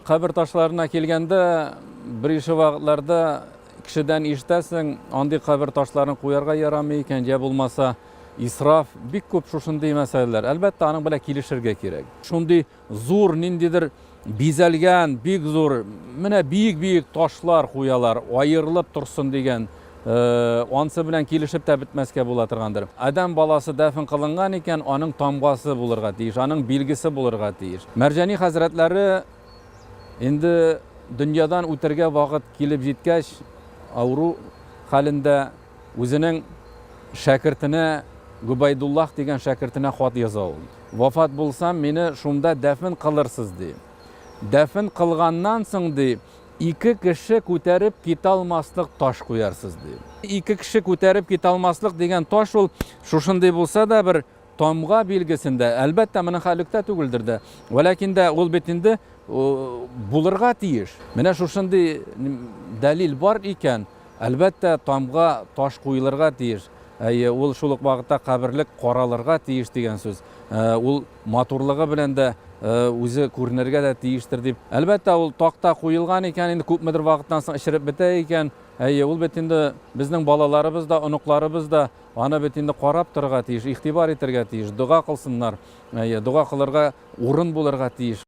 Кабер ташларына килгәндә, берише вакытларда кешедән ишетәсең, андый кабер ташларын куярга ярамый икән, я булмаса исраф, бик күп шушындый мәсьәләләр. Әлбәттә, аның белән килешергә кирәк. Шундый зур ниндидер бизәлгән, бик зур, менә биек-биек ташлар куялар, аерылып торсын дигән, ансы белән килешеп тә бетмәскә була торгандыр. Адәм баласы дәфен кылынган икән, аның тамгасы булырга тиеш, аның билгесе булырга тиеш. Мәрҗани хәзрәтләре инде дөньядан үтәргә вакыт килеп җиткәч, авыру хәлендә үзенең шәкертенә, Гобәйдуллаһ дигән шәкертенә хат яза ул. Вафат булсам, мине шунда дәфен кылырсыз, ди. Дәфен кылганнан соң, ди, ике кеше күтәреп китә алмаслык таш куярсыз, ди. Ике кеше күтәреп китә алмаслык дигән таш ул шушындый булса да бер тамга билгесендә, әлбәттә, моның хәлектә түгелдер дә. Вәләкин дә ул бит инде булырга тиеш. Менә шушындый дәлил бар икән, Әлбәттә, тамга таш куелырга тиеш. Әйе, ул шул ук вакытта каберлек каралырга тиеш дигән сүз. Ул матурлыгы белән дә үзе күренергә дә тиештер дип. Әлбәттә, ул такта куелган икән, инде күпмедер вакыттан соң эчереп бетә икән. Әйе, ул бит инде безнең балаларыбыз да, оныкларыбыз да аны бит инде карап торырга тиеш, игътибар итәргә тиеш, дога кылсыннар. Әйе, дога кылырга урын булырга тиеш.